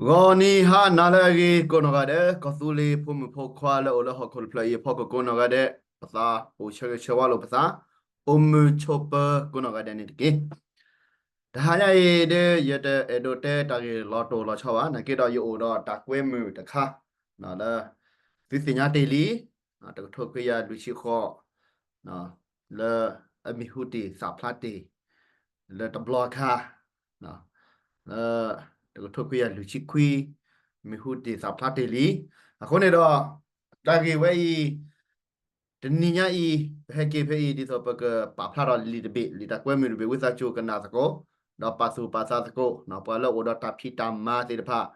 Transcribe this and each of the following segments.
ဂီၤနံၤဟါနၤလၢအဂ့ၤ ကိးနီၢ်ဂၤဒဲး ကီၢ်သူလ့ၤဖိမုၣ်ဖိခွါလၢအိၣ်လၢဟီၣ်ခိၣ်တဖျၢၣ်အံၤအဖီခိၣ်ကိးနီၢ်ဂၤဒဲး, ပသးအိၣ်ဆၢဂ့ၤဆၢဝါလိာ်ပသး, အိၣ်မုာ်ဆိးပၢၤကိးနီၢ်ဂၤဒဲးန့ၣ်တက့ၢ်. တဟါညါအံၤဒီး ယတအဲၣ်ဒိးတဲတၢ်ဂ့ၢ်လီၤတိၢ်လီၤဆီဘၣ်, နာ်က့ဒီးယအိၣ်ဒီးတၢ်ကွဲမုာ်တခါ လၢ သုသ့ၣ်ညါတ့ၢ်လံ, တကထိခွံကယၤလွံၢ်ဆံဃိး လၢအမံၤဟူတ့ၢ်သးဖျါတ့ၢ် လၢတဘျီခါ လၢ တကထိခွံကယၤလွံၢ်ဆံခွံ မံၤဟူတ့ၢ်သးဖျါတ့ၢ်လံ. အဃိန့ၣ်ဒီး တၢ်ဂ့ၢ်ဝဲအံၤ တနံၤညါအံၤ ပဟဲက့ၤဖဲအံၤ ဒ်သိးပကပာ်ဖျါထီၣ်လံာ်တဘ့ၣ် လံာ်တၢ်ကွဲမုာ်တဘ့ၣ် ဝံသးစူၤကနၣ်သကိး ဒီးပာ်သူၣ်ပာ်သးသကိး ပှၤလၢအိၣ်ဒီးတၢ်ဖံးတၢ်မၤသ့ၣ်တဖၣ်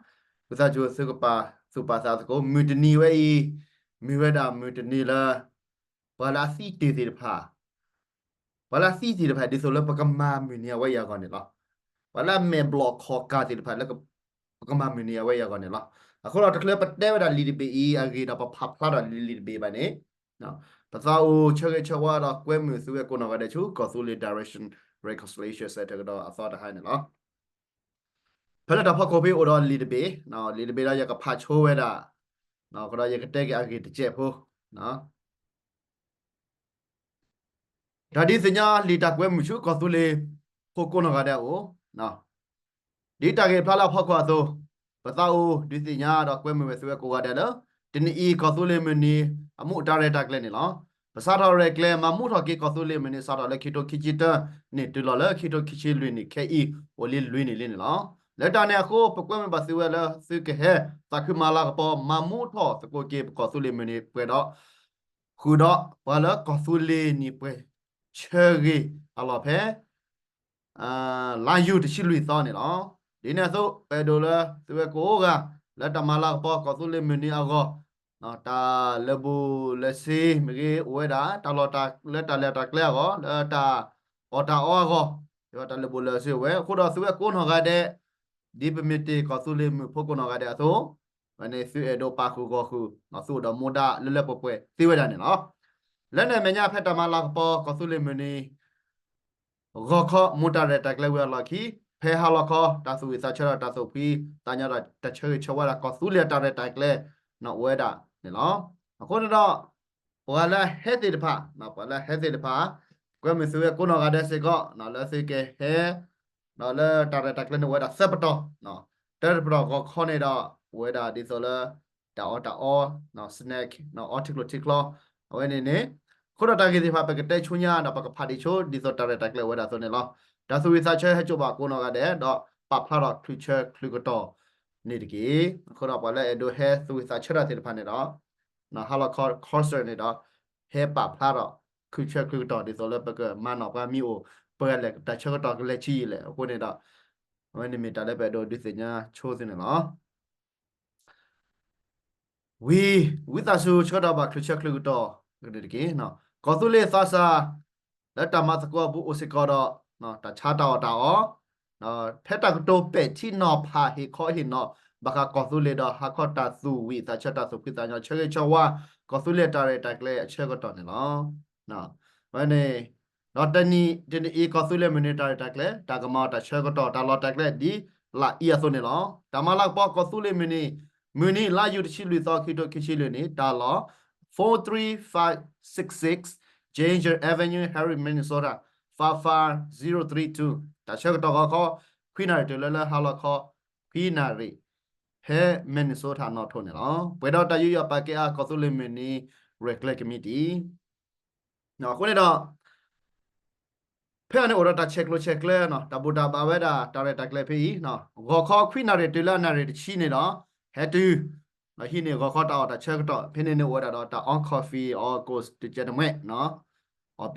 ဝံသးစူၤသုကပာ်သူၣ်ပာ်သးသကိး မုၢ်တနံၤဝဲအံၤ မ့ၢ်ဝဲဒၣ်မုၢ်တနံၤလၢ ပှၤလၢအသံတ့ၢ်သ့ၣ်တဖၣ် ပှၤလၢအသံသ့ၣ်တဖၣ် ဒ်သိးလၢပကမၤမုၢ်နံၤအဝဲအံၤအဂီၢ်န့ၣ်လီၤ. ပှၤလၢအမဲာ်ဘျီၣ်ခီၣ်ကၢ်သ့ၣ်တဖၣ်လၢ ပကမၤမုၢ်နံၤအဝဲအံၤအဂီၢ်န့ၣ်လီၤ. အဃိဒီးတချုးပတဲဝဲဒၣ်လံာ်တဘ့ၣ်အံၤအဂ့ၢ်ဒီးပဖးဖျါထီၣ်လံာ်တဘ့ၣ်ဘၣ်န့ၣ် ပသးအိၣ်ဆၢဂ့ၤဆၢဝါဒီးကွဲမုာ်သုဝဲကိးနီၢ်ဂၤဒဲးဆူ ကီၢ်သူလ့ၤ Direction Reconciliation Center ကဒီးအသီတဟါန့ၣ်လီၤ. ဖဲလၢတၢ်ဖီခိၣ်ဖဲအိၣ်ဒီးလံာ်တဘ့ၣ်, လံာ်တဘ့ၣ်ဒီးယကဖးဆိဝဲဒၣ်, ဒီးယကတဲက့ၤအဂ့ၢ်တစဲးဖိ တၢ်ဒုးသ့ၣ်ညါလံာ်တၢ်ကွဲမုာ်ဆူကီၢ်သူလ့ၤဖိကိးနီၢ်ဂၤဒဲးအအိၣ်, ဒ်တၢ်ဂ့ၢ်ဖျါလၢအဖီခိၣ်အသိး, ပသးအိၣ်ဒုးသ့ၣ်ညါဒီးကွဲမုာ်ဝဲသုဝဲကိးဂၤဒဲးလၢ တနံၤအံၤကီၢ်သူလ့ၤမုၢ်နံၤ အမူးတၢ်ရဲၣ်တၢ်ကျဲၤန့ၣ်လီၤ. ပစးထီၣ်ရဲၣ်ကျဲၤမၤမူထီၣ်က့ၤကီၢ်သူလ့ၤမုၢ်နံၤ စးထီၣ်လၢခံကထိခံဆံတၢနံၣ်တုၤလီၤလၢခံကထိခံဆံလွံၢ်နံၣ်ခဲအံၤ အိၣ်လံလွံၢ်နံၣ်လံန့ၣ်လီၤ. လၢတၢ်န့ၣ်အဃိ ပကွဲမုာ်ဘၣ်သုဝဲလၢသုကဟဲသးခုမၤလၤကပီၤ မၤမူထီၣ်သကိးက့ၤပကီၢ်သူလ့ၤမုၢ်နံၤပှဲၤဒီး ဃုာ်ဒီးပှၤလၢကီၢ်သူလ့ၤနံၣ်ပှဲၤဆၢဂ့ၤအလီၢ်ဖဲ လါယူၤတဆံလွံၢ်သီန့ၣ်လီၤ. ဒ်န့ၣ်အသိး ပအဲၣ်ဒိးလၢသုဝဲကိးဂၤ လၢတၢ်မၤလၤကပီၤကီၢ်သူလ့ၤမုၢ်နံၤအဂီၢ်, တၢ်လၢာ်ဘူၣ်လၢာ်စ့ၤမ့ၢ်ဂ့ၤ အိၣ်ဝဲဒၣ် တၢ်လီၢ်တၢ်လၢတၢ်လဲၤတၢ်ကျဲအဂီၢ် လၢတၢ်အီၣ်တၢ်အီအဂီၢ်, တၢ်လၢာ်ဘူၣ်လၢာ်စ့ၤအိၣ်ဝဲ အဃိဒီးသုဝဲကိးနီၢ်ဂၤဒဲး ဒ်ပမ့ၢ်တ့ၢ်ကီၢ်သူလ့ၤမုၢ်ဖိကိးနီၢ်ဂၤဒဲးအသိး, ဝဲန့ၣ်သုအဲၣ်ဒိးပာ်ဃုာ်ဂီၢ်ဃုာ် သုအိၣ်ဒီးမူဒါလၢလၢပှဲၤပှဲၤသ့ဝဲဒၣ်န့ၣ်လီၤ. လၢန့ၣ်အမဲာ်ညါဖဲတၢ်မၤလၤကပီၤကီၢ်သူလ့ၤမုၢ်နံၤ ဂီၤခီမူးတၢ်ရဲၣ်တၢ်ကျဲၤဝံၤအလီၢ်ခံ, ဖဲဟါလီၤခီ တၢ်သူၣ်ဝံၣ်သးဆၢဒီးတၢ်သူၣ်ဖှံသးညီဒီးတၢ်ဆၢဂ့ၤဆၢဝါဒၣ်ကီၢ်သူလ့ၤအတၢ်ရဲၣ်တၢ်ကျဲၤ အိၣ်ဝဲဒၣ်န့ၣ်လီၤ. အဃိန့ၣ်ဒီး ပှၤလၢအဟဲသ့ၣ်တဖၣ်, ပှၤလၢအဟဲသ့ၣ်တဖၣ် ကွဲမုာ်သုဝဲကိးနီၢ်ဂၤဒဲးစ့ၢ်ကီး လၢသုကဟဲ ဒီးလၢတၢ်ရဲၣ်တၢ်ကျဲၤန့ၣ်အိၣ်ဝဲဒၣ်သၢပတီၢ်, တၢတပတီၢ်ဂီၤခီန့ၣ်ဒီး အိၣ်ဝဲဒၣ်ဒ်သိးလၢ တၢ်အီၣ်တၢ်အီ, snack, အီထံကျိထံချီ, အဝဲန့ၣ်န့ၣ်, အဃိဒီးတၢ်ဂ့ၢ်သ့ၣ်တဖၣ် ပကတဲဆူညါဒီးပကဖးဒံးဆိ ဒ်သိးတၢ်ရဲၣ်တၢ်ကျဲၤအိၣ်ဝဲဒၣ်အသိးန့ၣ်လီၤ. တၢ်သူၣ်ဝံၣ်သးဆၢဟဲစိာ်ဘၣ်ကိးနီၢ်ဂၤဒဲး ဒီးပာ်ဖျါထီၣ်ချုးဆၢချုးကတီၢ်န့ၣ်တက့ၢ်. အဃိဒီးပှၤလၢအဲၣ်ဒိးဟဲသူၣ်ဝံၣ်သးဆၢတၢ်သ့ၣ်တဖၣ်န့ၣ်ဒီး ဟါလီၤခီ concert န့ၣ်ဒီး ဟဲပာ်ဖျါထီၣ် ချုးဆၢချုးကတီၢ်ဒ်သိးလၢပကမၤနီၣ်ပှၤမ့ၢ်အိၣ် ပှၤလဲၣ်တၢ်ဆၢကတီၢ်ကလဲၤဆံးယံာ်လဲၣ်. အဃိန့ၣ်ဒီး အဝဲန့ၣ်မ့ၢ်တၢ်လၢပအဲၣ်ဒိးဒုးသ့ၣ်ညါဆိသုန့ၣ်လီၤ. ဝံၤ ဝံသးစူၤဆၢကတီၢ်ဘၣ်ချုးဆၢချုးကတီၢ်န့ၣ်တက့ၢ်. ကီၢ်သူလ့ၤသးစၢ် လၢတၢ်မၤသကိးအပူၤအိၣ်စ့ၢ်ကီးဒီး တၢ်ဆါတၢ်အီၣ်တၢ်အီ, ဖဲတၢ်ကတိၤပဲာ်ထံနီၤဖးဟ့ၣ်ခီဟ့ၣ်နီၤ ဘၣ်ဃးကီၢ်သူလ့ၤဒီးဟါခီတၢ်သူၣ်ဝံၣ်သးဆၢတၢ်သူၣ်ဖှံသးညီဆၢဂ့ၤဆၢဝါ ကီၢ်သူလ့ၤတၢ်ရဲၣ်တၢ်ကျဲၤအဆၢကတီၢ်န့ၣ်လီၤ. ဝဲန့ၣ် ဒီးတနံၤ တနံၤအံၤကီၢ်သူလ့ၤမုၢ်နံၤတၢ်ရဲၣ်တၢ်ကျဲၤ တၢ်ကမၤအီၤတၢ်ဆၢကတီၢ် တၢ်လီၢ်တၢ်ကျဲဒ်လာ်အံၤအသိးန့ၣ်လီၤ. တၢ်မၤလၤကပီၤကီၢ်သူလ့ၤမုၢ်နံၤ မုၢ်နံၤလါယူၤတဆံလွံၢ်သီ ခံကထိခံဆံလွံၢ်နံၣ် တၢ်လီၢ် four three five six six Janger Avenue, Harris, Minnesota, five five zero three two တၢ်ဆၢကတီၢ်ဂီၤခီ ခွံနၣ်ရံၣ်တုၤလၢလၢဟါလီၤခီ ခွံနၣ်ရံၣ် ဖဲ Minnesota နီၣ်ထိးန့ၣ်လီၤ. ပှဲၤဒီးတၢ်ယူးယီၣ်ပာ်ကဲအါ ကီၢ်သူလ့ၤမုၢ်နံၤ ရဲၣ်ကျဲၤကမံးတံာ် အဃိန့ၣ်ဒီး ဖဲအံၤန့ၣ်အိၣ်ဒီးတၢ်ဆဲးကျိးဆဲးကျၢ တၢ်ဘူၣ်တၢ်ဘါဝဲဒၣ် တၢ်ရဲၣ်တၢ်ကျဲၤဖဲအံၤ, ဂီၤခီခွံနၣ်ရံၣ်တုၤလၢအနၣ်ရံၣ်တဆံန့ၣ်ဒီး ဟဲတုၤ ဒီးဟံးန့ၢ်ဂီၤခီတၢ်အီၣ်တၢ်ဆၢကတီၢ် ဖဲန့ၣ်န့ၣ်အိၣ်ဝဲဒၣ်ဒီးတၢ်အီ coffee အီ Coke တကဲတမှဲ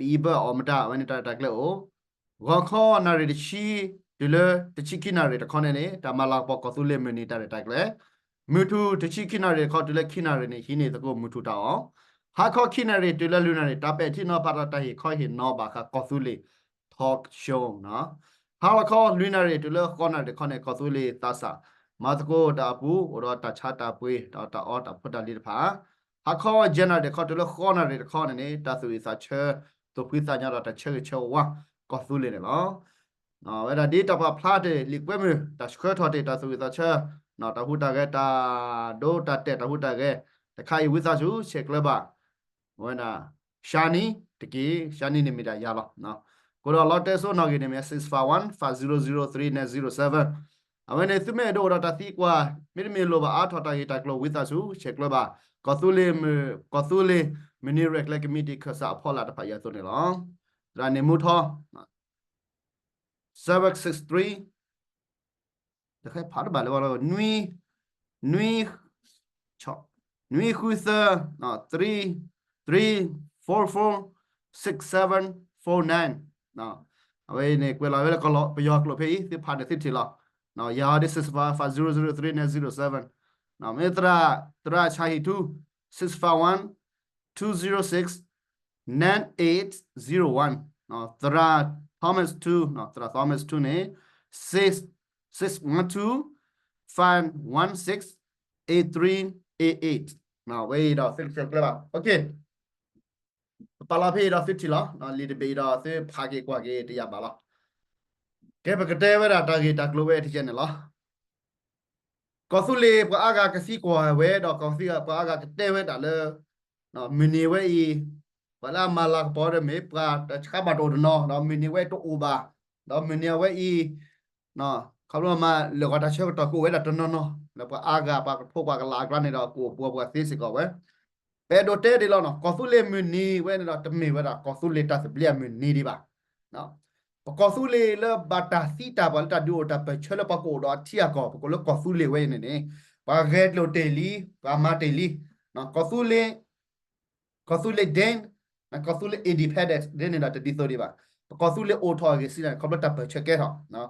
အီ ပအံဘၢၣ် အီမတၤ အဝဲန့ၣ်တၢ်ရဲၣ်တၢ်ကျဲၤအိၣ် ဂီၤခီနၣ်ရံၣ်တဆံ တုၤလၢတဆံခံနၣ်ရံၣ်တခီန့ၣ်န့ၣ် တၢ်မၤလၤကပီၤကီၢ်သူလ့ၤမုၢ်နံၤတၢ်ရဲၣ်တၢ်ကျဲၤ, မုၢ်ထူၣ်တဆံခံနၣ်ရံၣ်တခီတုၤလၢခံနၣ်ရံၣ်န့ၣ် ဟံးန့ၢ်သကိးမုၢ်ထူၣ်တၢ်အီၣ်, ဟါခီခံနၣ်ရံၣ်တုၤလၢလွံၢ်နၣ်ရံၣ် တၢ်ပဲာ်ထံနီၤဖးဒီးတၢ်ဟ့ၣ်ခီဟ့ၣ်နီၤဘၣ်ဃးကီၢ်သူလ့ၤ talk show ဟါလီၤခီလွံၢ်နၣ်ရံၣ်တုၤလၢဃိးနၣ်ရံၣ်တခီန့ၣ် ကီၢ်သူလ့ၤသးစၢ် မၤသကိးတၢ်အပူၤ အိၣ်ဒီးတၢ်ဆါတၢ်ပှ့ၤ ဒီးတၢ်အီတၢ်ဖိတၢ်လံၤတဖၣ် ဟါခီယဲၢ်နၣ်ရံၣ်တခီတုၤလၢဃိးနၣ်ရံၣ်တခီန့ၣ်န့ၣ် တၢ်သူၣ်ဝံၣ်သးဆၢ သူၣ်ဖှံသးညီဒီးတၢ်ဆၢဂ့ၤဆၢဝါကီၢ်သူလ့ၤန့ၣ်လီၤ. ဝဲဒၣ်ဒ်တၢ်ပာ်ဖျါတ့ၢ် လံာ်ကွဲမုာ် တၢ်ဆှၢထီၣ်တ့ၢ် တၢ်သူၣ်ဝံၣ်သးဆၢ တၢ်ဟူးတၢ်ဂဲၤ တၢ်ဒိတၢ်တဲာ် တၢ်ဟူးတၢ်ဂဲၤတခါအံၤ ဝံသးစူၤ ဆဲးကျၢဘၣ် ဝဲဒၣ် Shani တက့ၢ်. Shani န့ၣ်မ့ၢ်ဒၣ်ယၤလီၤ. အဃိဒီးလီတဲစိနီၣ်ဂံၢ်န့ၣ်မ့ၢ် six five one five zero zero three nine zero seven. အဝဲန့ၣ် သုမ့ၢ်အဲၣ်ဒိးအိၣ်ဒီးတၢ်သံကွၢ် မ့တမ့ၢ်လိၣ်ဘၣ်အါထီၣ်တၢ်ဂ့ၢ်တၢ်ကျိၤ ဝံသးစူၤ ဆဲးကျၢဘၣ် ကီၢ်သူလ့ၤမုၢ် ကီၢ်သူလ့ၤမုၢ်နံၤရဲၣ်ကျဲၤကမံးတံာ်ခၢၣ်စးအဖီလာ်တဖၣ်အံၤအသိးန့ၣ်လီၤ. သရၣ်န့ၣ်မူထီ seven six three တခါဖးတဘၣ်လၢၤဘၣ် နွံ နွံ နွံဃုသၢ three three four four six seven four nine. အဝဲအံၤန့ၣ် ကွဲးလီၤဝဲလၢကီၢ်လီၤ ပယီၤကျိာ်ဖဲအံၤ သုဖးန့ၣ်သုထံၣ်လီၤ. ယၤအီၤဒ် six five one five zero zero three nine zero seven. မ့ၢ်သရၣ် သရၣ်ဆါဟံၣ်ထူ six five one two zero six nine eight zero one. သရၣ် Thomas two သရၣ် Thomas two န့ၣ် six six one two five one six eight three eight eight. ဝဲအံၤဒီးသုကဆဲးကျၢဘၣ် ပပာ်လီၤဖဲအံၤဒီးသုထံၣ်လီၤ. လံာ်တဘ့ၣ်အံၤဒီးသုဖးက့ၤကွၢ်က့ၤတယာ်ဘၣ်လီၤ. ကဲ ပကတဲဝဲဒၣ်တၢ်ဂ့ၢ်တၢ်ကျိၤဝဲတကဲန့ၣ်လီၤ. ကီၢ်သူလ့ၤပှၤအါဂၤကသံကွၢ်ဝဲဒီး ကီၢ်သူလ့ၤပှၤအါဂၤကတဲဝဲဒၣ်လၢ မုၢ်နံၤဝဲအံၤ ပှၤလၢအမၤလၤကပီၤဒီးမ့ၢ်ပှၤတဆါဘၣ်တအိၣ်တနီၤ ဒီးမုၢ်နံၤဝဲတအိၣ်ဘၣ် ဒီးမုၢ်နံၤအဝဲအံၤ ခီဖျိမၤလၢာ်ဂီၤတၢ်ဆၢကတီၢ်ကအိၣ်ဝဲဒၣ်တနီၤနီၤ လၢပှၤအါဂၤပှၤကထိပှၤကလးအကျါန့ၣ်ဒီး ကအိၣ်ပှၤပှၤသ့စ့ၢ်ကီးဝဲ ပအဲၣ်ဒိးတဲဒ်လီၤနီၤ ကီၢ်သူလ့ၤမုၢ်နံၤဝဲန့ၣ်ဒီး တမ့ၢ်ဝဲဒၣ်ကီၢ်သူလ့ၤတၢ်သဘျ့အမုၢ်နံၤဒံးဘၣ်. ပကီၢ်သူလ့ၤလၢဘၣ်တၢ်သံတၢ်ပှၤလၢတၢ်ဒုးအိၣ်တၢ်ပၢၢ်ဆၢလၢပှၤကအိၣ်ဒီးအထံအကီၢ် ပကိးလၢကီၢ်သူလ့ၤဝဲအံၤန့ၣ်န့ၣ် ပှၤဂဲၤကျိၤတ့ၢ်လံ ပှၤမၤတ့ၢ်လံ ကီၢ်သူလ့ၤ ကီၢ်သူလ့ၤ ဒ့ၣ် ကီၢ်သူလ့ၤ independence ဒ်န့ၣ်ဒီးတဒ်သိးဒံးဘၣ်. ပကီၢ်သူလ့ၤအိၣ်ထီၣ်အဂ့ၢ်စံးန့ၣ် ခီဖျိတၢ်ပၢၢ်ဆၢကဲထီၣ်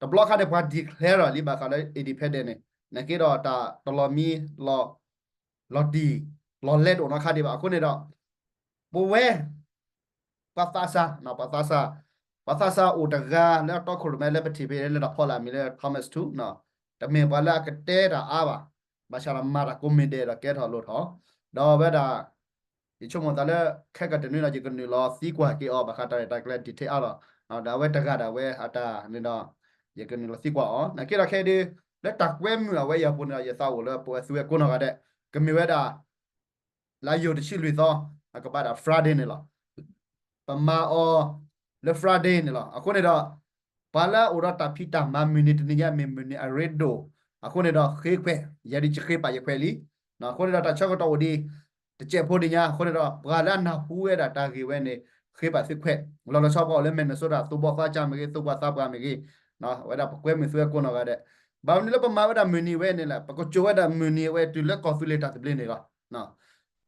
တဘျီခါန့ၣ် ပှၤ declare လီၤလံဘၣ်ဃးလၢ independence န့ၣ် နက့ဒီးတၢ်တလီၤမံ လီၤတံၢ် လီၤလဲတအိၣ်နီတခါဒံးဘၣ်. အဃိန့ၣ်ဒီး ပဝဲ ပှၤသးစၢ် ပှၤသးစၢ် ပှၤသးစၢ်အိၣ်တဂၤလၢအတီခိၣ်ရိၣ်မဲလၢပထံၣ်ဖဲလၢတၢ်ဖီလာ်မံၤလၢ Thomas two တမ့ၢ်ပှၤလၢအကတဲတၢ်အါဘၣ်. ဘၣ်ဆၣ်ဒီးမၤတၢ်ကိးမံၤဒဲးဒီးကဲထီၣ်လိၣ်ထီၣ် ဒီးဝဲဒၣ် ယဆိကမိၣ်သးလၢ ခဲကတနွံဒီး ယကနုာ်လီၤသံကွၢ်က့ၤအီၤ ဘၣ်ဃးတၢ်ရဲၣ်တၢ်ကျဲၤ detail အါဒီး ဒီးအဝဲတဂၤဒၣ်ဝဲအတၢ်န့ၣ်ဒီး ယကနုာ်လီၤသံကွၢ်အီၤ နက့ဒီးခဲဒုး လၢတၢ်ကွဲမုာ်အဝဲအံၤအပူၤန့ၣ်ဒီး ယသးအိၣ်လၢပဝဲသုဝဲကိးနီၢ်ဂၤဒဲး ကမ့ၢ်ဝဲဒၣ် လါယူၤတဆံလွံၢ်သီ အကဘၣ်ဒၣ် Friday န့ၣ်လီၤ. ပမၤအီၤလၢ Friday န့ၣ်လီၤ. အဃိန့ၣ်ဒီး ပှၤလၢအအိၣ်ဒီးတၢ်ဖံးတၢ်မၤမုၢ်နံၤတနံၤညါ မ့ၢ်မုၢ်နံၤအရ့ဒိၣ် အဃိန့ၣ်ဒီး ဃ့ခွဲး ယဲဒၣ်ယဃ့ပာ်ယခွဲးလံ. အဃိန့ၣ်ဒီး တၢ်ဆၢကတီၢ်အိၣ်ဒံး တစဲးဖိဒံးညါ အဃိန့ၣ်ဒီး ပှၤလၢအနၢ်ဟူဝဲဒၣ်တၢ်ဂ့ၢ်ဝဲန့ၣ် ဃ့ပာ်သုခွဲး လီၤလီၤဆီဆီ ပှၤအိၣ်လၢ Minnesota သူၣ်ဘီၣ်သးစၢ်မ့ၢ်ဂ့ၤ သူၣ်ပှၢ်သးပှၢ်မ့ၢ်ဂ့ၤ ဝဲဒၣ်ပကွဲမုာ်သုဝဲကိးနီၢ်ဂၤဒဲး ဘၣ်မနုၤလၢပမၤဝဲဒၣ်မုၢ်နံၤဝဲန့ၣ်လဲၣ် ပကစိာ်ဝဲဒၣ်မုၢ်နံၤဝဲတုၤလၢကီၢ်သူလ့ၤတၢ်သဘျ့န့ၣ်လီၤ.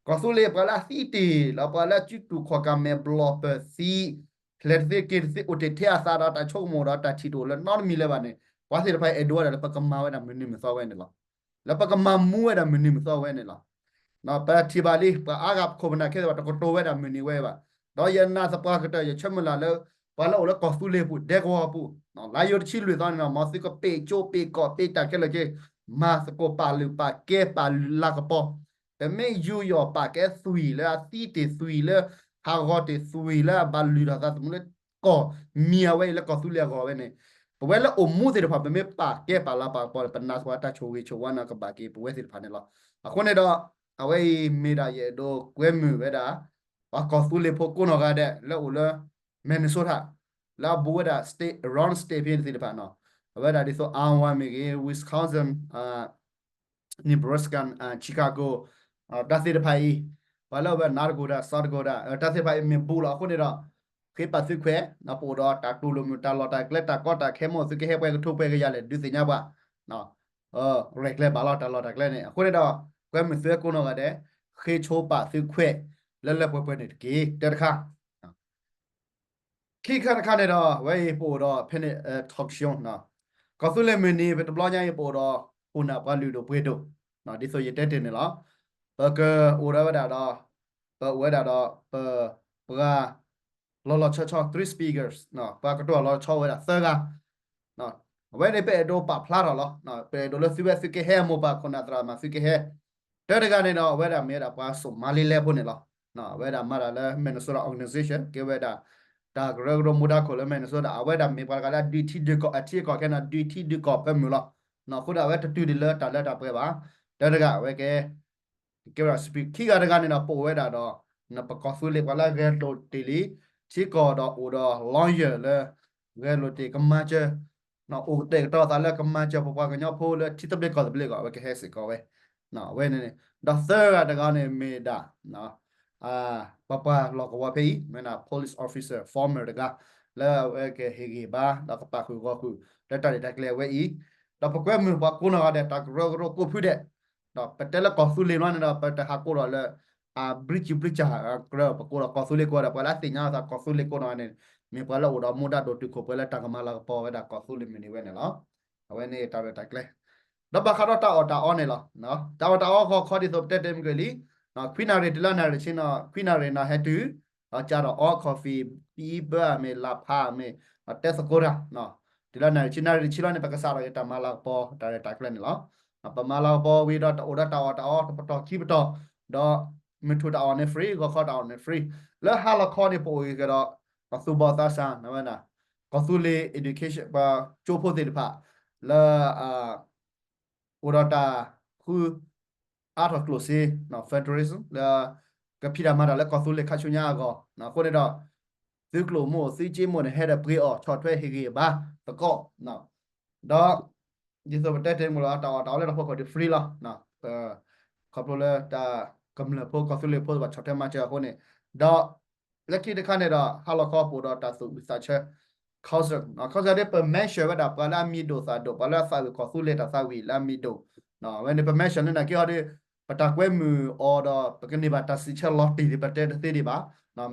ကီၢ်သူလ့ၤပှၤလၢအသံတ့ၢ်လီၤ ပှၤလၢအစုတူာ်ခီၣ်ကၢ်မဲာ်ဘျီၣ်ပၢၢ်သံ ဖျဲးတသ့က့ၤတသ့အိၣ်တ့ၢ်ထဲအသးဒီးတၢ်ဆိကမိၣ်ဒီးတၢ်ထံၣ်တအိၣ်လၢနီတမံၤလၢၤဘၣ်န့ၣ် ပှၤသ့ၣ်တဖၣ်အဲၣ်ဒိးဝဲဒၣ်လၢပကမၤဝဲဒၣ်မုၢ်နံၤမုၢ်သီဝဲန့ၣ်လီၤ. လၢပကမၤမူဝဲဒၣ်မုၢ်နံၤမုၢ်သီဝဲန့ၣ်လီၤ. ပထံၣ်ဘၣ်လံ ပှၤအါဂၤပခိၣ်ပနၢ်ခဲသ့ၣ်တဖၣ် တကတိၤဝဲဒၣ်မုၢ်နံၤဝဲဘၣ်. ဒီးယနာ်သပှၢ်ကတၢၢ် ယဆၢမုၢ်လၢ်လၢ ပှၤလၢအိၣ်လၢကီၢ်သူလ့ၤပူၤ ဒဲကဝီၤပူၤ လါယူၤတဆံလွံၢ်သီန့ၣ်ဒီး မ်သုကပ့းကၠိပ့းကီၢ်ပ့းတၢ်ခဲလၢာ်က့ၤ မၤသကိးပာ်လုၢ်ပာ်ကဲပာ်လုၢ်လၤကပီၤ ပမ့ၢ်ယူးယီၣ်ပာ်ကဲသွံၣ်လၢအသံတ့ၢ်သွံၣ်လၢ ဟးဂီၤတ့ၢ်သွံၣ်လၢအဘၣ်လုၢ်ထီၣ်သးသမူလၢ ကီၢ်မံၤအဝဲအံၤလၢကီၢ်သူလ့ၤအဂီၢ်ဝဲန့ၣ် ပဝဲလၢအိၣ်မူသ့ၣ်တဖၣ် ပမ့ၢ်ပာ်ကဲပာ်လၤပာ်ကပီၤ ပနာ်သပှၢ်တၢ်ဆိၣ်ဂ့ၤဆိၣ်ဝါန့ၣ် ကဘၣ်က့ၤပဝဲသ့ၣ်တဖၣ်န့ၣ်လီၤ. အဃိန့ၣ်ဒီး အဝဲအံၤမ့ၢ်ဒၣ်ယအဲၣ်ဒိးကွဲမုာ်ဝဲဒၣ် ပှၤကီၢ်သူလ့ၤဖိကိးနီၢ်ဂၤဒဲး လၢအိၣ်လၢ Minnesota လၢအဘူးဝဲဒၣ် state around state ဖဲန့ၣ်သ့ၣ်တဖၣ်န့ၣ် အဝဲဒၣ်ဒ်သိး Iowa မ့ၢ်ဂ့ၤ Wisconsin, Nebraska, Chicago တၢ်သ့ၣ်တဖၣ်အံၤ ပှၤလၢအဝဲနးတကိၢ်ဒၣ် စီၤတကိၢ်ဒၣ် တၢ်သ့ၣ်တဖၣ်အံၤမ့ၢ်ဘူးလီၤ. အဃိန့ၣ်ဒီး ဃ့ပာ်သုခွဲး ပအိၣ်ဒီးတၢ်တူၢ်လိာ်မုာ် တၢ်လီၢ်တၢ်ကျဲ တၢ်ကီတၢ်ခဲ မ့ၢ်သုကဟဲပှဲၤကထိပှဲၤကယၤလဲၣ် ဒုးသ့ၣ်ညါပှၤ ရဲၣ်ကျဲၤဘၣ်လီၤ တၢ်လီၢ်တၢ်ကျဲန့ၣ်. အဃိန့ၣ်ဒီး ကွဲမုာ်သုဝဲကိးနီၢ်ဂၤဒဲး ဃ့ဆိပာ်သုခွဲး လၢလၢပှဲၤပှဲၤန့ၣ်တက့ၢ်. တၢတခါ ခံခါတခါန့ၣ်ဒီး အဝဲအံၤပအိၣ်ဒီး ဖဲန့ၣ် talk show ကီၢ်သူလ့ၤမုၢ်နံၤ ပတဘျီညါအံၤ ပအိၣ်ဒီး ခိၣ်နၢ်ပှၤလုၢ်ဒိၣ်ပှ့ၤဒိၣ် ဒ်သိးယတဲတ့ၢ်န့ၣ်လီၤ. ပကအိၣ်ဒီးဝဲဒၣ်ဒီး ပအိၣ်ဝဲဒၣ်ဒီး ပ ပှၤ လီၤလီၤဆီဆီ three speakers ပှၤကတိၤလီၤဆီဝဲဒၣ်သၢဂၤ အဝဲန့ၣ်ပအဲၣ်ဒိးပာ်ဖျါထီၣ်လီၤ. ပအဲၣ်ဒိးလၢသုဝဲသုကဟဲအမိၢ်ပၢ်ခိၣ်နၢ်သရၣ်မုၣ်သုကဟဲ တၢတဂၤန့ၣ်ဒီး အဝဲဒၣ်မ့ၢ်ဝဲဒၣ်ပှၤ Somaliland ဖိန့ၣ်လီၤ. အဝဲဒၣ်မၤတၢ်လၢ Minnesota organization ကဲဝဲဒၣ် တၢ်ကရၢကရိမူဒါခိၣ်လၢ Minnesota အဝဲဒၣ်မ့ၢ်ပှၤတဂၤလၢအဒုးထံဒုးကီၢ် အထံအကီၢ်ခဲန့ၣ် ဒုးထံဒုးကီၢ်ဖၢမုၢ်လီၤ. အဃိဒီးအဝဲတတုၤဒံးလၢတၢ်လၢတၢ်ပှဲၤဘၣ်. တၢတဂၤအဝဲကဲ ကဲဝဲဒၣ် speaker ခံဂၤတဂၤန့ၣ်ဒီး ပအိၣ်ဝဲဒၣ်ဒီး ပကီၢ်သူလ့ၤပှၤလၢအဂဲၤလိာ်တ့ၢ်လံ ထံကီၢ်ဒီးအိၣ်ဒီး lawyer လၢ ဂဲၤလိာ်တ့ၢ်ကမၤစၢၤ အိၣ်ကတဲာ်ကတီၤသးလၢကမၤစၢၤပပှၤကညီဖိလၢထံသဘျ့ကီၢ်သဘျ့အဂီၢ် အဝဲကဟဲစ့ၢ်ကီးဝဲ အဝဲန့ၣ်န့ၣ် ဒီးသၢဂၤတဂၤန့ၣ်မ့ၢ်ဒၣ် ပပှၤလီၢ်ကဝီၤဖဲအံၤ မ့ၢ်ဒၣ် police officer former တဂၤ လၢအဝဲကဟ့ၣ်ဂံၢ်ဘါ ဒီးကပာ်ဃုာ်ဂီၢ်ဃုာ် လၢတၢ်ရဲၣ်တၢ်ကျဲၤအဝဲအံၤ ဒီးပကွဲမုာ်ပှၤကိးနီၢ်ဂၤဒဲး တၢ်ကရၢကရိကိးဖုဒဲး ဒီးပတဲလၢကီၢ်သူလ့ၤဘျီန့ၣ်ဒီး ပတဟးကိးဒီးလၢ အဘြံၤစုဘြံၤစၢ်ကရၢ ပကိးဒီးကီၢ်သူလ့ၤကိးဂၤဒဲး ပှၤလၢအသ့ၣ်ညါအသးကီၢ်သူလ့ၤကိးနီၢ်ဂၤန့ၣ် မ့ၢ်ပှၤလၢအိၣ်ဒီးမူဒါဒိၣ်တုာ်ခိၣ်ပှဲၤလၢတၢ်ကမၤလၤကပီၤဝဲဒၣ်ကီၢ်သူလ့ၤမုၢ်နံၤဝဲန့ၣ်လီၤ. အဝဲန့ၣ်တၢ်ရဲၣ်တၢ်ကျဲၤ ဒီးဘၣ်ဃးဒီးတၢ်အီၣ်တၢ်အီန့ၣ်လီၤ. တၢ်အီၣ်တၢ်အီဃီခီဒ်သိးပတဲတ့ၢ်မုၢ်က့ၤလံ ခွံနၣ်ရံၣ်တုၤလၢနၣ်ရံၣ်ဆံနီၤ ခွံနၣ်ရံၣ်နီၤဟဲတုၤ ဒီးကဒီးအီ coffee ပံဘၢမ့ၢ် လၢ်ဖးမ့ၢ် တဲသကိးတၢ် တုၤလၢနၣ်ရံၣ်ဆံ နၣ်ရံၣ်တဆံလီၤန့ၣ် ပကစးထီၣ်က့ၤတၢ်မၤလၤကပီၤတၢ်ရဲၣ်တၢ်ကျဲၤန့ၣ်လီၤ. ပမၤလၤကပီၤဝံၤဒီးတအိၣ်ဒီးတၢ်အီၣ်တၢ်အီတပတီၢ်ခံပတီၢ် ဒီးမုၢ်ထူၣ်တၢ်အီၣ်န့ၣ် free ဂီၤခီတၢ်အီၣ်န့ၣ် free လၢဟါလီၤခီန့ၣ် ပအိၣ်က့ၤကဒီး သူၣ်ဘီၣ်သးစၢ် ဝဲဒၣ် ကီၢ်သူလ့ၤ education ပှၤကၠိဖိသ့ၣ်တဖၣ် လၢ အိၣ်ဒီးတၢ်ဃု အါထီၣ်ကျိၣ်စ့ federation လၢ ကဖံးတၢ်မၤတၢ်လၢကီၢ်သူလ့ၤခါဆူညါအဂီၢ် အဃိန့ၣ်ဒီး သုကျိၣ်မိၢ်သုစ့မိၢ်န့ၣ် ဟဲဒီးပှ့ၤအီၣ်ဆီၣ်ထွဲဟ့ၣ်ဂံၢ်ဘါသကိး ဒီး ဒ်သိးပတဲတ့ၢ်မုၢ်လီၤ တၢ်အီၣ်တၢ်အီလၢတၢ်ဖီခိၣ်ဒ် free လီၤ. ခီဖျိလၢတၢ်ကမျၢၢ်ဖိကီၢ်သူလ့ၤဖိဘၣ်ဆီၣ်ထွဲမၤစၢၤအဃိန့ၣ် ဒီး လၢခံတခါန့ၣ်ဒီး ဟါလီၤခီပအိၣ်ဒီးတၢ်သူၣ်ဝံၣ်သးဆၢ council council ဒ်ပ mention ဝဲဒၣ်ပှၤလၢအမံၤဒိၣ်သးဒိၣ် ပှၤလၢအသးဝံၣ်ကီၢ်သူလ့ၤတၢ်သးဝံၣ်လၢအမံၤဒိၣ် ဝဲန့ၣ် ပ mention လၢနာ်က့အီၤဒီး ပတၢ်ကွဲမုာ်အီၤဒီး ပကန့ၢ်ဘၣ်တၢ်စံးဆၢလီၤတံၢ်ဒ်ပတဲတသ့ဒံးဘၣ်.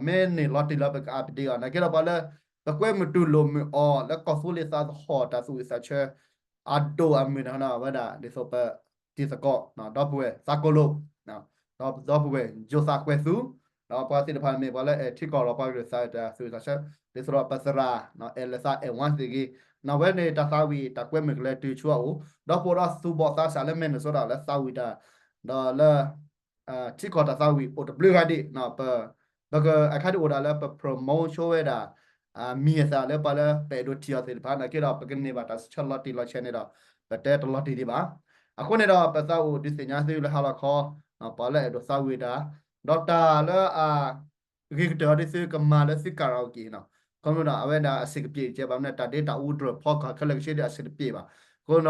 မ့ၢ်န့ၢ်လီၤတံၢ်လၢပက update အီၤ နာ်က့ဒီးပှၤလၢ ပကွဲမုာ်တူၢ်လိာ်မုာ်အီၤလၢကီၢ်သူလ့ၤသးသဟီၣ်တၢ်သူၣ်ဝံၣ်သးဆၢ အဒိၣ်အမုၢ်န့ၣ် ဝဲဒၣ်ဒ်သိးပ တံၤသကိး ဒီပုၢ်ဝဲၢ်သးကိၣ်လိာ် ဒီပုၢ်ဝဲၢ်ယိၤသးကွဲးသူ ဒီးပှၤသ့ၣ်တဖၣ်မ့ၢ်ပှၤလၢအဲၣ်ထံကီၢ်လီၤပှၤကလုာ်သးတၢ်သူၣ်ဝံၣ်သးဆၢ ဒ်သိးဒီးပသရၣ် အဲၣ်လၢသးအဲၣ်ဝါသ့ၣ်ဂ့ၤ ဝဲန့ၣ်တၢ်သးဝံၣ်တၢ်ကွဲမုာ်ကလဲၤတုၤဆူအအိၣ် ဒီးပအိၣ်ဒီးသူၣ်ဘီၣ်သးစၢ်လၢ Minnesota လၢသးဝံၣ်တၢ် ဒီးလၢ ထံကီၢ်တၢ်သးဝံၣ်အိၣ်တဘျုးဂၤဒံး ပ ပကအခါဒ်အိၣ်ဒၣ်လၢပ promote ဆိဝဲဒၣ် မံၤအသးလၢပှၤလၢပအဲၣ်ဒိးထံၣ်အီၤသ့ၣ်တဖၣ် နာ်က့ဒီး ပကန့ၢ်ဘၣ်တၢ်စံးဆၢလီၤတံၢ်လီၤဆဲးန့ၣ်ဒီး ပတဲတလီၤတံၢ်ဒံးဘၣ်. အဃိန့ၣ်ဒီး ပသးအိၣ်ဒုးသ့ၣ်ညါသုလၢဟါလီၤခီ ပှၤလၢအဲၣ်ဒိးသးဝံၣ်တၢ် ဒီးတၢ်လၢအ ဂ့ၤကတၢၢ်အီၤဒ်သုကမၤလၢသု karaoke နီၤ ခီဖျိဒီးအဝဲဒၣ်အဆင်ကပျ့ၤတကဲဘၣ် မ့ၢ်တၢ်ဒ့တၢ်အူတြၢၢ်ဖီကီၢ်ခဲလၢာ်ကဆ့ဒ်အဆင်တပျ့ၤဘၣ်. အဃိဒီး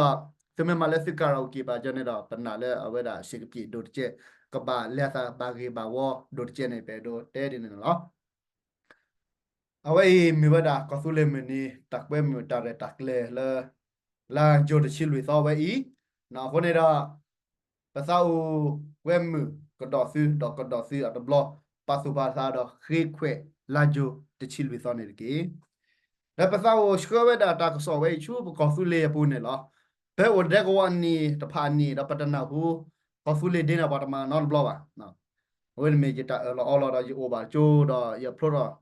သုမ့ၢ်မၤလၢသု karaoke ဘၣ်ကၢန့ၣ်ဒီး ပနာ်လၢအဝဲဒၣ်အဆင်ကပျ့ၤဒိၣ်တကဲ ကဘၣ်လဲၤသးဘၣ်ဂ့ၤဘၣ်ဝီဒိၣ်တကဲန့ၣ် ပအဲၣ်ဒိးတဲဒ်န့ၣ်လီၤ. အဝဲအံၤမ့ၢ်ဝဲဒၣ်ကီၢ်သူလ့ၤမုၢ်နံၤ တၢ်ကွဲမုာ်တၢ်ရဲၣ်တၢ်ကျဲၤလၢ လါယူၤတဆံလွံၢ်သီဝဲအံၤ, အဃိန့ၣ်ဒီး ပသးအိၣ်ကွဲမုာ်ကဒီးသု ဒီးကဒီးသုအတဘျီ ပာ်သူၣ်ပာ်သးဒီးဃ့ခွဲး လါယူၤတဆံလွံၢ်သီန့ၣ်တက့ၢ်. ဒီးပသးအိၣ်ဆှၢဝဲဒၣ်တၢ်ကစီၣ်ဝဲအံၤဆူပကီၢ်သူလ့ၤအပူၤန့ၣ်လီၤ. ပအိၣ်ဒဲကဝီၤအနံၣ်တဖၣ်အနံၣ်ဒီးပတနၢ်ဟူ ကီၢ်သူလ့ၤဒ့န့ၣ်ပှၤတမၤနီတဘျီဘၣ်. အဝဲန့ၣ်မ့ၢ်ယတၢ်အၢၣ်လီၤအီလီၤဒီးယအိၣ်ဘၣ်ကၠိဒီးယဖျိထီၣ်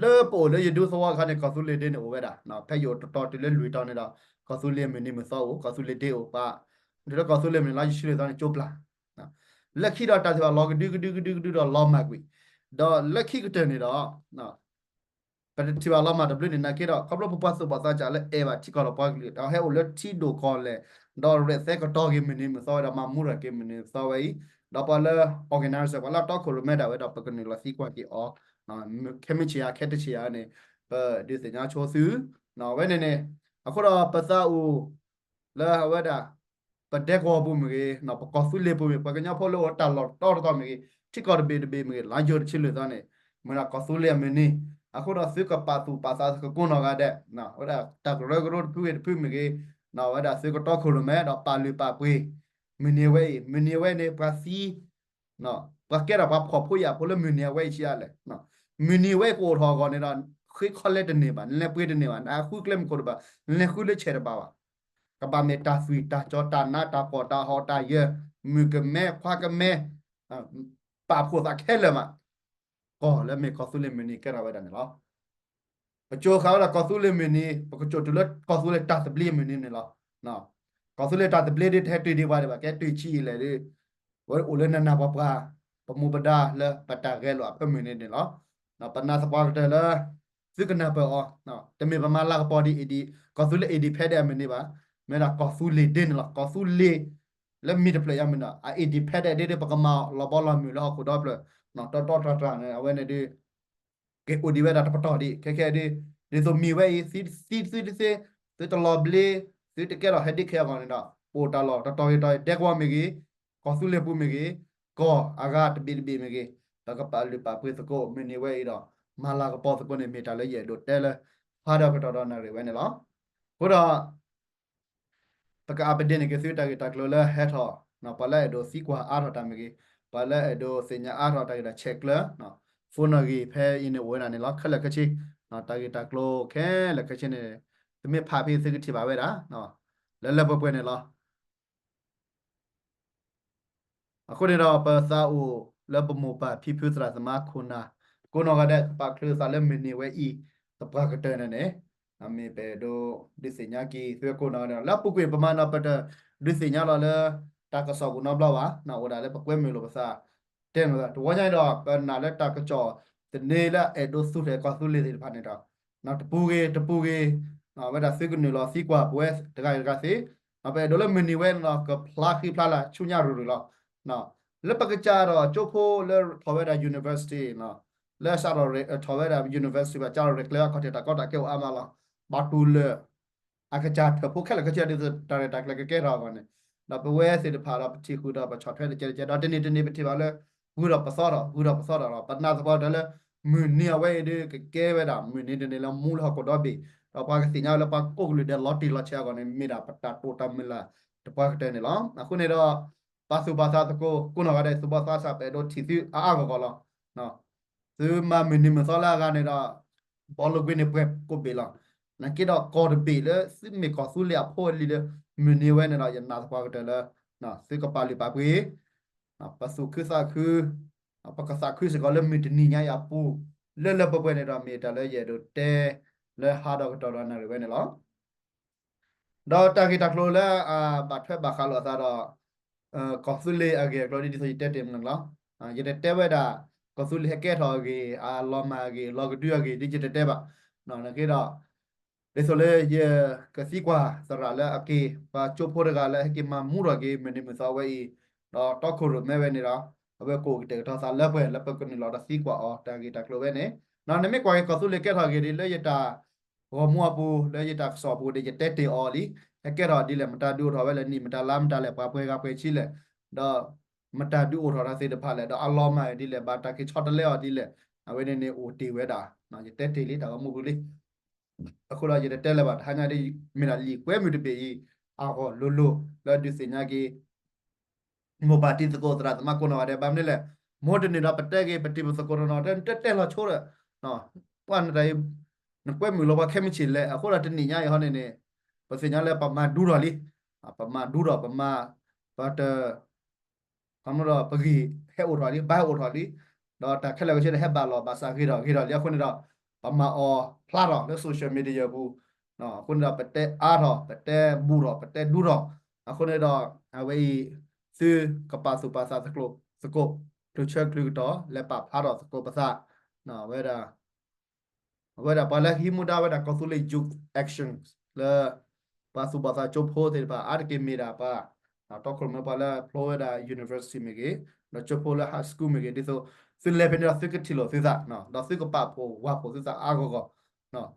လၢပအိၣ်လၢယဒူသဝီအခါန့ၣ် ကီၢ်သူလ့ၤဒ့န့ၣ်အိၣ်ဝဲဒၣ်. ဖဲယအိၣ်တတီၤတုၤလၢလွံၢ်တီၤန့ၣ်ဒီး ကီၢ်သူလ့ၤမုၢ်နံၤမုၢ်သီအိၣ် ကီၢ်သူလ့ၤဒ့အိၣ်ပၣ်, တုၤလၢကီၢ်သူလ့ၤမုၢ်နံၤလါယူၤတဆံလွံၢ်သီန့ၣ် ကၠိပျၢ်. လၢခံဒီးတၢ်ထံၣ်ဘၣ်လီၤကဒုကဒုကဒုကဒုဒီးလီၤမၢ်ကွံာ်, ဒီးလၢခံကတၢၢ်န့ၣ်ဒီး ပတထံၣ်ဘၣ်လီၤမၢ်တဘျုးန့ၣ် နာ်က့ဒီး ခီဖျိပပှၤသူၣ်ဘီၣ်သးစၢ်လၢအဲၣ်ဘၣ်ထံကီၢ်ဒီးပှၤကလုာ် ဒီးဟဲအိၣ်လၢထံဒိၣ်ကီၢ်လဲၢ်, ဒီးရဲၣ်သဲကတီၤက့ၤမုၢ်နံၤမုၢ်သီဝဲဒီး မၤမူထီၣ်က့ၤမုၢ်နံၤမုၢ်သီဝဲအံၤ, ဒီးပှၤလၢ organizer ပှၤလၢတီခိၣ်ရိၣ်မဲဒၣ်ဝဲဒီး ပကနုာ်လီၤသံကွၢ်က့ၤအီၤ, ခဲမုၢ်ဆ့ၣ်ဧါ ခဲတဆ့ၣ်ဧါန့ၣ် ပဒုးသ့ၣ်ညါဆိသု, ဝဲန့ၣ်န့ၣ် အဃိဒီးပသးအိၣ် လၢအဝဲဒၣ် ပဒဲကဝီၤပူၤမ့ၢ်ဂ့ၤ, ပကီၢ်သူလ့ၤပူၤမ့ၢ် ပှၤကညီဖိလၢအိၣ်တၢ်လီၢ်တတီၤတတီၤမ့ၢ်ဂ့ၤ, ထံကီၢ်တဘ့ၣ်တဘ့ၣ်မ့ၢ်ဂ့ၤ, လါယူၤတဆံလွံၢ်သီန့ၣ် မ့ၢ်ဒၣ်ကီၢ်သူလ့ၤအမုၢ်နံၤ, အဃိဒီးသုကပာ်သူၣ်ပာ်သးကကိးနီၢ်ဂၤဒဲး, အဝဲဒၣ်တၢ်ကရၢကရိတဖုဂ့ၤတဖုမ့ၢ်ဂ့ၤ, အဝဲဒၣ်သုကတီခိၣ်ရိၣ်မဲဒီးပာ်လုၢ်ပာ်ပှ့ၤ မုၢ်နံၤဝဲအံၤ, မုၢ်နံၤဝဲန့ၣ် ပှၤသံ ပှၤကဲထီၣ်ပှၤဖှီၣ်ဖိယာ်ဖိလၢမုၢ်နံၤအဝဲအံၤဆံးအါလဲၣ်. မုၢ်နံၤဝဲအံၤကအိၣ်ထီၣ်အဂီၢ်န့ၣ်ဒီး ဃ့ခီလဲတန့ၢ်ဘၣ်, နလဲၤပှ့ၤတန့ၢ်ဘၣ်, နဃုကျဲမုၢ်ခိၣ်တဘၣ်, နလဲၤဃုလၢဆဲးတဘၣ်ဘၣ်. ကဘၣ်မ့ၢ်တၢ်သွံၣ်တၢ်စီၤတၢ်နးတၢ်ဖှီၣ်တၢ်ဟီၣ်တၢ်ယၢၤ, မုၣ်ကမဲခွါကမဲ, ပာ်ဖှိၣ်သးခဲလၢာ်မး, ကီၢ်လၢမ့ၢ်ကီၢ်သူလ့ၤမုၢ်နံၤကဲထီၣ်ဝဲဒၣ်န့ၣ်လီၤ. ပကၠိဃာ်ဝဲဒၣ်ကီၢ်သူလ့ၤမုၢ်နံၤ, ပကကၠိတုၤလၢကီၢ်သူလ့ၤတၢ်သဘျ့မုၢ်နံၤန့ၣ်လီၤ. ကီၢ်သူလ့ၤတၢ်သဘျ့ဒ်တဟဲတုၤဒံးပှၤဒံးဘၣ် ကဲတုၤဆံးအံၤလဲၣ်ဒီး ဝဲအိၣ်လၢနးနးပှၤပှၤ, ပမူပဒါလၢပတၢ်ဂဲၤလိာ်အဖၢမုၢ်နံၤန့ၣ်လီၤ. ပနာ်သပှၢ်ကတၢၢ်လၢ သုကနၢ်ပၢၢ်အီၤ, တမ့ၢ်ပမၤလၤကပီၤဒ်အံၤဒ် ကီၢ်သူလ့ၤ independent အမုၢ်နံၤဘၣ်. မ့ၢ်ဒၣ်ကီၢ်သူလ့ၤဒ့န့ၣ်လီၤ. ကီၢ်သူလ့ၤ လၢမံၤတဖျၢၣ်ယါမ့ၢ်ဒီး အ independent ဒ့ဒ့ ပကမၤလီၤဘီလီၤမုၢ်လၢဟီၣ်ခိၣ်ဒီဖျၢၣ် တီတီတြၢ်တြၢ်န့ၣ် အဝဲန့ၣ်ဒုး ကအိၣ်ဒံးဝဲဒၣ်တပတီၢ်ဒံး ခဲခဲဒုး ဒ်သိးမံၤဝဲအံၤ သံသံသ့ သုတလီၤဘျ့ သုတကဲထီၣ်ဟဲဒ်ခဲအဂီၢ်န့ၣ်ဒီး ပအိၣ်တၢ်လီၢ်တတီၤဂ့ၤတီၤဂ့ၤ ဒဲကဝီၤမ့ၢ်ဂ့ၤ ကီၢ်သူလ့ၤပူၤမ့ၢ်ဂ့ၤ ကီၢ်အဂၤတဘ့ၣ်တဘ့ၣ်မ့ၢ်ဂ့ၤ ပကပာ်လုၢ်ပာ်ပှ့ၤသကိး မုၢ်နံၤဝဲအံၤဒီး မၤလၤကပီၤသကိးန့ၣ် မ့ၢ်တၢ်လၢယအဲၣ်ဒိးတဲလၢ ဟါဒီးကတီၢ်ဒီးနၣ်ရံၣ်ဝဲန့ၣ်လီၤ. အဃိဒီး ပက update န့ၢ်က့ၤသုတၢ်ဂ့ၢ်တၢ်ကျိၤလၢဟဲထီၣ် ပှၤလၢအဲၣ်ဒိးသံကွၢ်အါထီၣ်တၢ်မ့ၢ်ဂ့ၤ ပှၤလၢအဲၣ်ဒိးသ့ၣ်ညါအါထီၣ်တၢ်ဂ့ၢ်တၢ်ဆဲးကျၢ phone နီၣ်ဂံၢ်ဖဲအံၤန့ၣ် အိၣ်ဝဲဒၣ်န့ၣ်လီၤ ခဲလၢာ်ခဲဆ့ တၢ်ဂ့ၢ်တၢ်ကျိၤခဲလၢာ်ခဲဆ့န့ၣ် သုမ့ၢ်ဖးဖဲသုကထံၣ်ဘၣ်ဝဲဒၣ် လၢလၢပှဲၤပှဲၤန့ၣ်လီၤ. အဃိန့ၣ်ဒီး ပသးအိၣ်လၢပမိၢ်ပၢ်ဖံဖုသရၣ်သမါခိၣ်နၢ် ကိးနီၢ်ဂၤဒဲး ကပာ်ချုးသးလၢမုၢ်နံၤဝဲအံၤ သပှၢ်ကတၢၢ်န့ၣ်န့ၣ် မ့ၢ်ပအဲၣ်ဒိးဒုးသ့ၣ်ညါက့ၤ သုဝဲကိးနီၢ်ဂၤဒဲး လၢအပူၤကွံာ် ပမၤန့ၣ်ဒီး ပတဒုးသ့ၣ်ညါလီၤလၢ တၢ်ကစီၣ်ပူၤနီတဘျီဘၣ် အိၣ်ဒၣ်လၢပကွဲမုာ်လိာ်ပသး တဲန့ၣ်သး တဝီညါအံၤဒီး ပနာ်လၢတၢ်ကစီၣ် သန့လၢအဲၣ်ဒိးသူၣ်ထီၣ်ကီၢ်သူလ့ၤသ့ၣ်တဖၣ်န့ၣ်ဒီး တပူၤဂ့ၤ တပူၤဂ့ၤ ဝဲဒၣ်သုကနုာ်လီၤသံကွၢ်ပဝဲတဂၤဂ့ၤတဂၤသ့, ပအဲၣ်ဒိးလၢမုၢ်နံၤဝဲန့ၣ်ဒီး ကဖျါဃံဖျါလၤဆူညါရူၤရူၤလီၤ. လၢပကစၢ်ဒီးကၠိဖိလၢထီၣ်ဝဲဒၣ် university လၢစးထီၣ်ထီၣ်ဝဲဒၣ် university ဘၣ်ကၢ်လီၤရဲၣ်ကျဲၤအခီၣ်ထံးတၢ်ကီတၢ်ခဲအိၣ်အါမးလီၤ. ဘၣ်တူၢ်လၢာ် အကစၢ်ထၢၣ်ဖိခဲလၢာ်ခဲဆ့ဒ်သိးတၢ်ရဲၣ်တၢ်ကျဲၤကကဲထီၣ်အဂီၢ်န့ၣ်, ဒီးပဝဲသ့ၣ်တဖၣ်ဒီးပထံၣ်ဃုာ်ဒီးပဆီၣ်ထွဲတကဲတကဲ ဒီးတနံၤတနံၤပထံၣ်ဘၣ်လၢ ဂုၤထီၣ်ပသီထီၣ် ဂုၤထီၣ်ပသီထီၣ်ဒီး ပနာ်သပှၢ်ကတၢၢ်လၢ မုၢ်နံၤအဝဲအံၤဒုးကကဲဝဲဒၣ် မုၢ်နံၤတနံၤလၢမူလၢဟီၣ်ခိၣ်ဒီဘ့ၣ်, ဒီးပှၤကသ့ၣ်ညါဝဲလၢပှၤကိးကလုာ်ဒဲးလီၤတံၢ်လီၤဆဲးအဂီၢ်န့ၣ် မ့ၢ်ဒၣ်ပတၢ်တိာ်တၢ်မုၢ်လၢ်တပှၢ်ကတၢၢ်န့ၣ်လီၤ. အဃိန့ၣ်ဒီး ပာ်သူၣ်ပာ်သးသကိး ကိးနီၢ်ဂၤဒဲး သူၣ်ဘီၣ်သးစၢ် ပအဲၣ်ဒိးထံၣ်သုအါအါဂီၢ်ဂီၢ်လီၤ. သုမၤမုၢ်နံၤမုၢ်သီလၢအဂၤန့ၣ်ဒီး ဘီလိကွံာ်န့ၣ်ပှဲၤကိးဘ့ၣ်လီၤ. နာ်က့ဒီးကီၢ်တဘ့ၣ်လၢသုမ့ၢ်ကီၢ်သူလ့ၤအဖိအလံၤလၢ မုၢ်နံၤဝဲန့ၣ်ဒီး ယနာ်သပှၢ်ကတၢၢ်လၢ သုကပာ်လုၢ်ပာ်ပှ့ၤ ပသူၣ်ခုသးခု ပကသးခုစ့ၢ်ကီးလၢမုၢ်တနံၤညါအံၤအပူၤ လၢလၢပှဲၤပှဲၤန့ၣ်ဒီး မ့ၢ်တၢ်လၢယအဲၣ်ဒိးတဲ လၢဟါဒီးကတီၢ်ဒီးနၣ်ရံၣ်ဝဲန့ၣ်လီၤ. ဒီးတၢ်ဂ့ၢ်တၢ်ကျိၤလၢအဘၣ်ထွဲဘၣ်ဃးလိာ်အသးဒီး ကီၢ်သူလ့ၤအဂ့ၢ်အကျိၤဒ်သိးယတဲတ့ၢ်မးန့ၣ်လီၤ. ယတတဲဝဲဒၣ် ကီၢ်သူလ့ၤဟဲကဲထီၣ်အဂ့ၢ် အလီၤမၢ်အဂ့ၢ် လီၤကဒုအဂ့ၢ် ဒ်ယတတဲဘၣ်. နာ်က့ဒီး ဒ်သိးလၢယကသံကွၢ်သရၣ်လၢအက့ၤ ပှၤကၠိဖိတဂၤလၢဟဲက့ၤမၤမူထီၣ်က့ၤ မုၢ်နံၤမုၢ်သီဝဲအံၤ, ဒီးတီခိၣ်ရိၣ်မဲဝဲန့ၣ်ဒီး အဝဲကအိၣ်ကတဲာ်ကတီၤသးလၢပှဲၤ လၢပကနုာ်လီၤဒီးသံကွၢ်အီၤ တၢ်ဂ့ၢ်တၢ်ကျိၤဝဲန့ၣ်, ဒီးနမ့ၢ်ကွၢ်က့ၤကီၢ်သူလ့ၤကဲထီၣ်အဂ့ၢ်ဒ်လၢယတၢ်ဂီၤမူအပူၤ လၢယတၢ်ကစီၣ်အပူၤဒီး ယတဲတ့ၢ်အီၤလံ, ဟဲကဲထီၣ်ဒ်လဲၣ် မတၤဒုးအိၣ်ထီၣ်ဝဲလဲၣ် နံၣ်မတၤလါမတၤလဲၣ် ပှၤပှဲၤဂၤပှဲၤဆံလဲၣ်, ဒီး မတၤဒုးအိၣ်ထီၣ်တၢ်သ့ၣ်တဖၣ်လဲၣ် ဒီးအလီၤမၢ်ဒ်လဲၣ် ဘၣ်တၢ်က့ၤဆီတလဲအီၤဒ်လဲၣ်, အဝဲန့ၣ်န့ၣ်အိၣ်တ့ၢ်ဝဲဒၣ်, ယတဲတ့ၢ်လံတၢ်ဂီၤမူပူၤလံ. အဃိဒီးယတတဲလၢၤဘၣ် တဟါညါဒ် မ့ၢ်ဒၣ်လံာ်ကွဲမုာ်တဘ့ၣ်အံၤ အဂီၢ်လိၤလိၤ လၢဒုးသ့ၣ်ညါက့ၤ မိၢ်ပၢ်တံၤသကိးသရၣ်သမါကိးနီၢ်ဂၤဒဲး ဘၣ်မနုၤလဲၣ်, မဟါတနံၤဒီးပတဲက့ၤ ပတံၤပသကိးတနီၤ တတဲလီၤဆိဒီး ပှၤနတၢ်အံၤ နကွဲမုာ်လီၤပှၤခဲမုၢ်ဆ့ၣ်လဲၣ်, အဃိဒီးတနံၤညါအံၤဟီန့ၣ်န့ၣ် ပသ့ၣ်ညါလၢပမၤဒူထီၣ်လံ, ပမၤဒူထီၣ် ပမၤ ပတ ခီမဒီးပဂံၢ်ဟဲအိၣ်ထီၣ်လံ ဘါဟဲအိၣ်ထီၣ်လံ, ဒီးတၢ်ခဲလၢာ်ခဲဆ့ဒီးဟဲဘၣ်လီၤဘၣ်စးဂ့ၤထီၣ်ဂ့ၤထီၣ်လံအဃိန့ၣ်ဒီး ပမၤအီၤဖျါထီၣ်လၢ social media ပူၤ, အဃိန့ၣ်ဒီးပတဲအါထီၣ် ပတဲဘူးထီၣ် ပတဲဒူထီၣ်, အဃိန့ၣ်ဒီး အဝဲအံၤ သုကပာ်သူၣ်ပာ်သးသကိး သကိး ချုးဆၢချုးကတီၢ် လဲၤပာ်ဖျါထီၣ်သကိးပသး, ဝဲဒၣ် အဝဲဒၣ်ပှၤလၢဟံးမူဒါဝဲဒၣ် ကီၢ်သူလ့ၤ Youth Action လၢ ပှၤသူၣ်ဘီၣ်သးကၠိဖိသ့ၣ်တဖၣ် အါတက့ၢ်မ့ၢ်ဒၣ်ပှၤ တီခိၣ်ရိၣ်မဲပှၤလၢဖျိဝဲဒၣ် university မ့ၢ်ဂ့ၤ, ဒီးကၠိဖိလၢ high school မ့ၢ်ဂ့ၤ ဒ်သိး သုလဲၤဖဲန့ၣ်ဒီးသုကထံၣ်လိာ်သုသး ဒီးသုကပာ်ဖှိၣ်ဝၤဖှိၣ်သုသးအါဂီၢ်ဂီၢ်,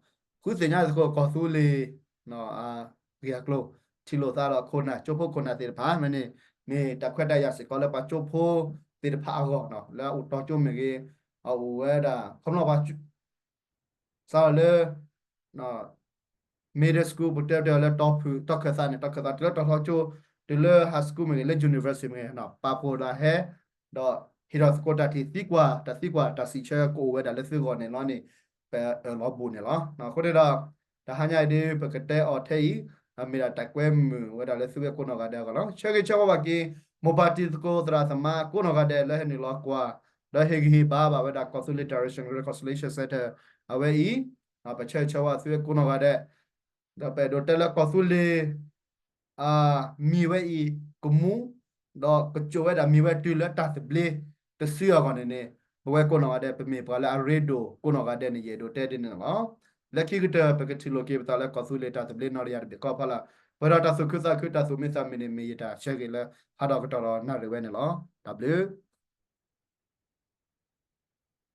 ဃုသ့ၣ်ညါသကိးကီၢ်သူလ့ၤ အဂ့ၢ်အကျိၤ ထံၣ်လိာ်သးဒီးခိၣ်နၢ် ကၠိဖိခိၣ်နၢ်သ့ၣ်တဖၣ် မ့ၢ်န့ၣ် မ့ၢ်တၢ်ခွဲးတၢ်ယာ်စ့ၢ်ကီးလၢပှၤကၠိဖိသ့ၣ်တဖၣ်အဂီၢ် လၢအအိၣ်တီကၠိမ့ၢ်ဂ့ၤ, အအိၣ်ဝဲဒၣ် ခီဖျိပှၤ စးထီၣ်လၢ middle school ပတဲတဲလၢတီဖုၣ် တီခၢၣ်သးန့ၣ် တီခၢၣ်သး တုၤလၢတီၤထီကၠိ တုၤလၢ high school မ့ၢ်ဂ့ၤ လၢ university မ့ၢ်ဂ့ၤ ပာ်ဖှိၣ်ဒီးဟဲ ဒီးဟ့ၣ်ထီၣ်သကိးတၢ်ထံၣ်သံကွၢ် တၢ်သံကွၢ်တၢ်စံးဆၢကအိၣ်ဝဲဒၣ်လၢသုဂီၢ်န့ၣ်လီၤန့ၣ် ပအၢၣ်လီၤဘူးန့ၣ်လီၤ. အဃိန့ၣ်ဒီး တဟါညါအံၤဒ်ပကတဲအီၤထဲအံၤ မ့ၢ်ဒၣ်တၢ်ကွဲမုာ်ဝဲဒၣ်လၢသုဝဲကိးနီၢ်ဂၤဒဲးအဂီၢ်လီၤ. ဆၢဂ့ၤဆၢဝါဘၣ်က့ၤ မိၢ်ပၢ်တံၤသကိးသရၣ်သမါကိးနီၢ်ဂၤဒဲးလၢဟဲနုာ်လီၤကွၢ် ဒီးဟ့ၣ်ဂံၢ်ဟ့ၣ်ဘါဘၣ်ဝဲဒၣ် ကီၢ်သူလ့ၤ Direction Reconciliation Center အဝဲအံၤ ပဆၢဂ့ၤဆၢဝါသုဝဲကိးနီၢ်ဂၤဒဲး ဒီးပအဲၣ်ဒိးတဲလၢကီၢ်သူလ့ၤ မံၤဝဲအံၤကမူ ဒီးကစိာ်ဝဲဒၣ်မံၤဝဲတုၤလၢတၢ်သဘျ့တစုအဂီၢ်န့ၣ်န့ၣ် ပဝဲကိးနီၢ်ဂၤဒဲး ပမ့ၢ်ပှၤလၢအရ့ဒိၣ်ကိးနီၢ်ဂၤဒဲးန့ၣ် ယအဲၣ်ဒိးတဲဒ်န့ၣ်လီၤ. လၢခံကတၢၢ် ပကထံၣ်လိာ်က့ၤပသးလၢကီၢ်သူလ့ၤတၢ်သဘျ့နီၢ်တယၢ်တဘ့ၣ်ခီဖီလာ် ပှဲၤဒီးတၢ်သူၣ်ခုသးခု တၢ်သူၣ်မံသးမုာ်န့ၣ် မ့ၢ်ယတၢ်ဆၢဂ့ၤလၢ ဟါဒီးကတီၢ်ဒီးနၣ်ရံၣ်ဝဲန့ၣ်လီၤ. တၢ်ဘျုး